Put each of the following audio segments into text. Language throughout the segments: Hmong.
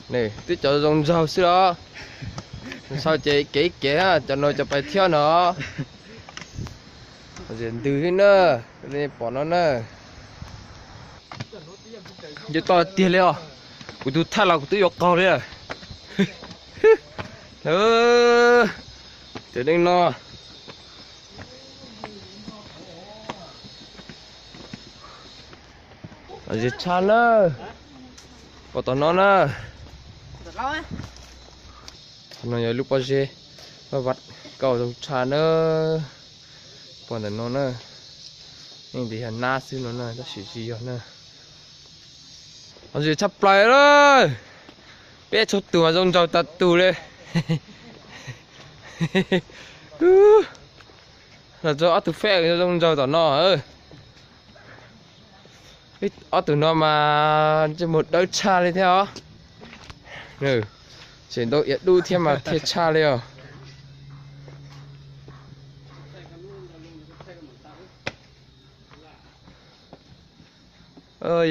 Twb cov zoo nraug xwb los. Sau ces kev kev cov no cov pais thiab no. Ntws li na, nej pom no na. Nco toj tiag li os. Kuv tus thaj los kuv twb yuav qaug li. Cov neeg no. Pob zeb tshaj na. Pom tom no na. Qhov no yog lub pob zeb, pob vaj kauj zoo tshaj na. Pom ntawm no na. Yeej tias yog nab xwb no na tab sis tsis yog na. Qhov ntxim tshaj plaws lawm. Peb txhua tus zoo nraug tas tus li. Los txog ob tug fej zoo nraug tom no. Ob tug no mas ntsej muag dawb tshaj li thiab os. Tseem ntau iav dub thiab mas thiaj tshaj li os.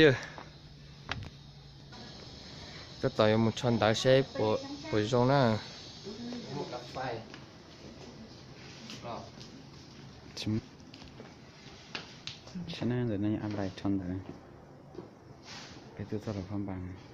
Yog, tab tom yuav mus tsho ntawv seb puas zoo na. Saib na, ntawm no yog Alais tsho ntawv. Peb tuaj txog lawm phab npas.